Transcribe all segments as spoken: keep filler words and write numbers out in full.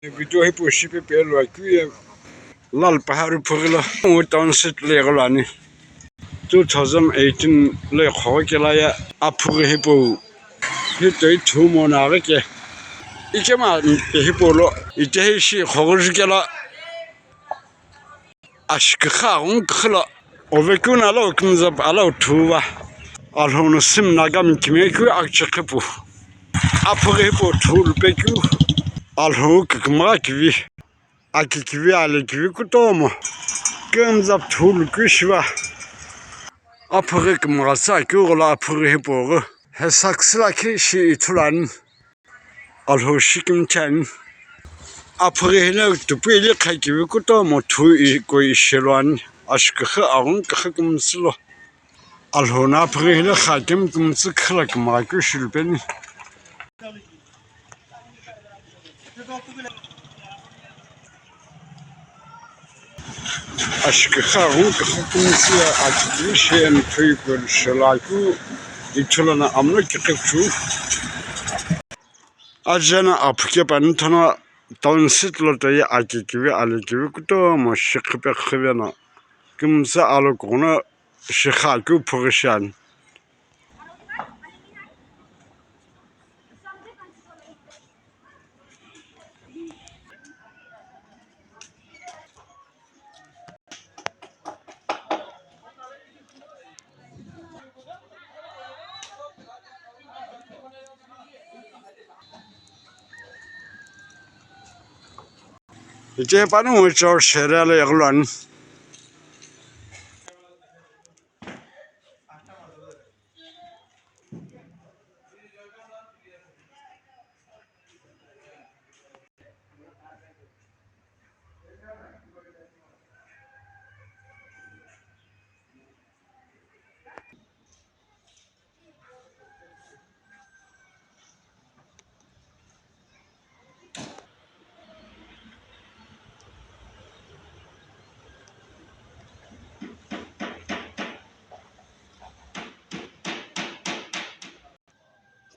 Video hipau shipe pelo akeu ye Lal Pahari phughi lo ngo town seat lo ighi lo ani. Two thousand eighteen lo iqhoghi kela ye aphughi hipau hi toi thumo na aghi ke. Ikema hipau lo itehi shi iqhoghi jukela. Ashikikha aghunkikha lo ovekeu no alou kümzap alou thuva. Alhou no sim Nagami kimiye keu akichekhipu. Aphughi hipau thulu pekeu. Alhou kikimgha kivi. Aki kivi ali kivi kutomo. Kümzap thulu keu shiva. Aphughi kimgha sa keu gholo aphughi hipau ghi. He saksila khi shi ithulu ani. Alhou shi kimicheni. Aphughi hile tupu ili khakivi kutomo thu iko ishilu ani. Ashikikha aghunkikha kümsü lo. Alhou no aphughi hile khakimi kümsü khila kimgha keu shilu peni. Ashikikha aghunkikha kümsü ye aki kivi shi eno thu iko ishilu akeu ithulu no amlo kiqi kuthu. Ajeno aphu kepani thono town seat lo toi aki kivi ali kivi kutomo shi qhipe qhive no kümsü alokughuno shikha keu phughi shiani. Ite pano ngo church area lo ighi lo ani.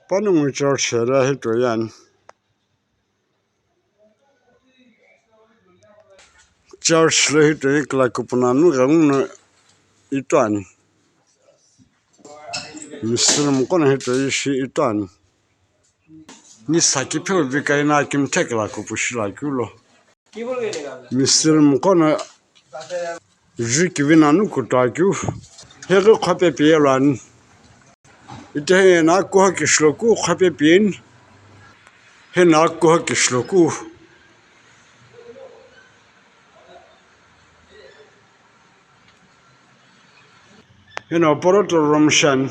Panongu church area hipau ye ani. Church lo hipau ye kila kupu nanu ghenguno ito ani. Mistiri mqo no hipau ye shi ito ani. Ni saki pheu vikaina kimthe kila kupu shila keu lo. Mistiri mqo no ju kivi nanu kutu akeu. Heghi qhope piyelo ani. Ite hino akuho kishiloku qhope piyeni. Hino akuho kishiloku. Hino poroto room shiani.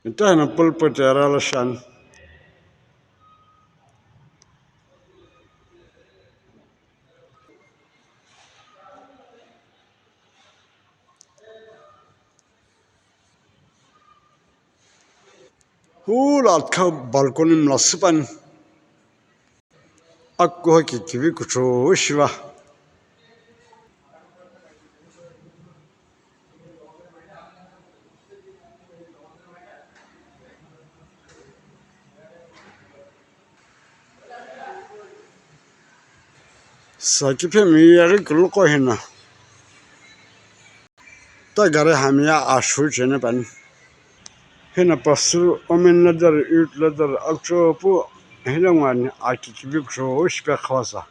Ita hino pulpit area lo shiani. Hu lo athikhau balcony mla süpani. Akuho kikivi kuchou shiva. Saki phemi yeghi kuluqo hino. Ta gari hami ye ashu cheni pani. Hino pastor, women leader, youth leader, akuchou pu hino nguni aki kivi kuchou shipe khawasa.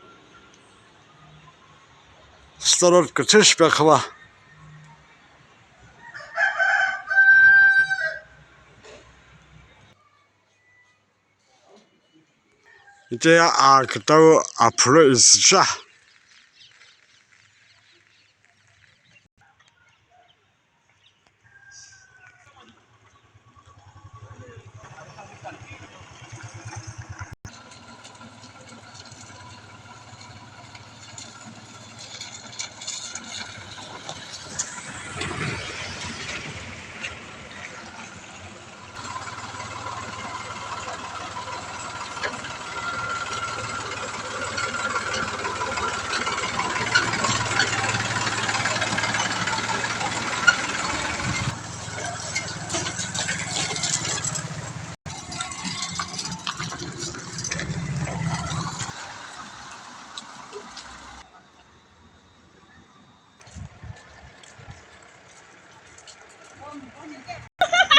Starot kuchou shipe khawa. Ite ye akitau aphulo isisha.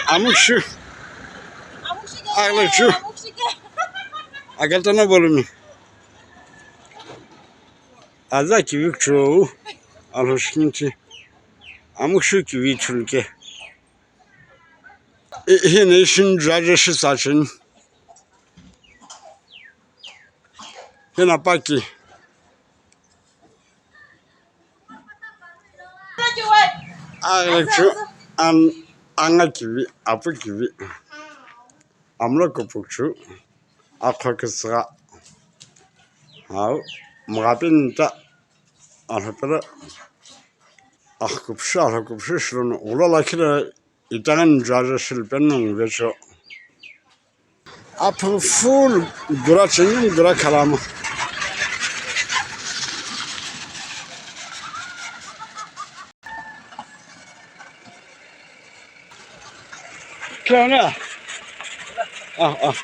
Amukshu. Aglachu. Agatana bolumi. Aza kivi kuchou. Alhoshkinti. Amukshu kivi chulke. Hina ishin jaja shi sachin. Hina paki. Aglachu an anga kivi, apu kivi. Amlo kupukchu. Akho kisgha. Hau, mgapin ta. Alhapela. Akhkupshu, alhakupshu shilun. Ula lakira. Itaghi jaja shilpeno ngu vecho. Aphu full gura chengin gura khalama. Kya na? Ah, ah.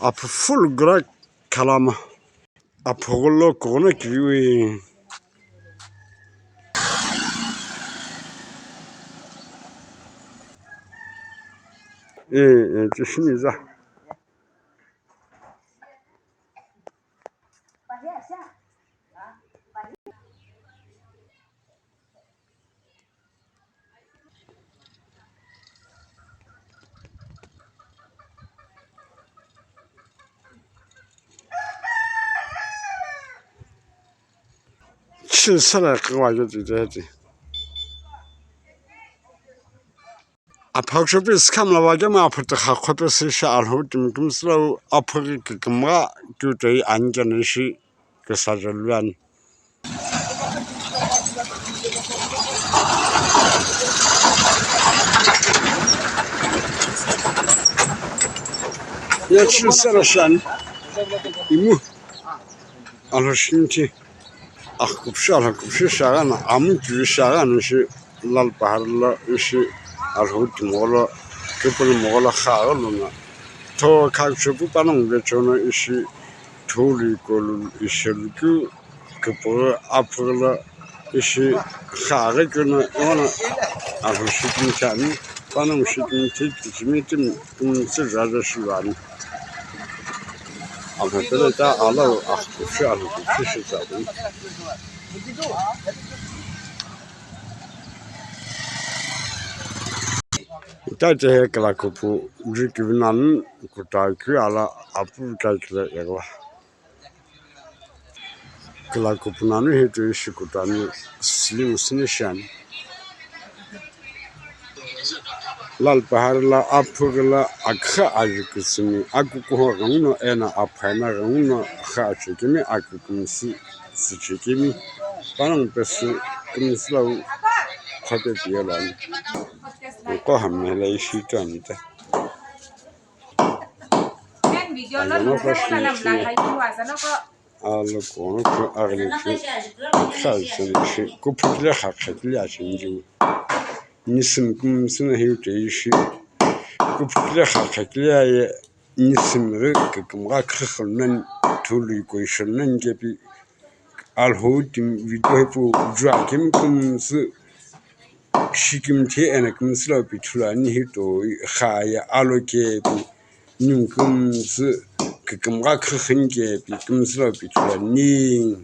Aphu full gura khalama. Aphughulo kughuna kiviwi. Eh, eh, tishimiza. Chin sara khawa yo ti ti. Aphakshopis khamla vajama aphuta kha khopesi shi Alhou timi kümsülo aphu ki kümgha tutoi anjani shi küsajaluan. Ya chin sara shan imu Alhou shinti. Akhkupshu, alhakupshu shaghi no, amu kivi shaghi no ishi Lal Pahar lo ishi Alhou timi gholo, Kuphu timi gholo kha ghi lono. Tho khakchupu panongu vechono ishi thuli kolu ishi lukhu Kuphu aphu lo ishi kha ghi kuno ono Alhou shitimi chani, panongu shitimi ti kichimi timi kümsü jaja shiluani. Amhapelo ta alau akhkupshu alhakupshu shi tsakuni. Ita tehe kulakupu ju kivi nanu kuta keu ala apu kaikile yegwa. Kulakupu nanu hi toi shi kuta ni silimu sini shiani. Lal Pahar lo aphu ghi lo akha ajukisimi, akukuho ghenguno eno aphaina ghenguno kha achekemi, akükümsü süchekemi, panongu pesü kümsülo khope piyelo ani. Nko hamhela ishi ito ani ta. Ajono pa shi ishi. Alo kono ko aghili shi, kha shi shi, kuphu kile kha kha kile ashi nji. Nisim kümsü na hiu te ishi. Kuphu kile kha kha kile aye, nisim ghi kükümgha khikhi nan, thulu iko ishi nan kepi. Alhou timi video hipau ju akemi kümsü. Shikimthi eno kümsülo pi thulu ani hi toi kha ye alo kepi ningu kümsü kükümgha khikhi kepi kümsülo pi thulu ani.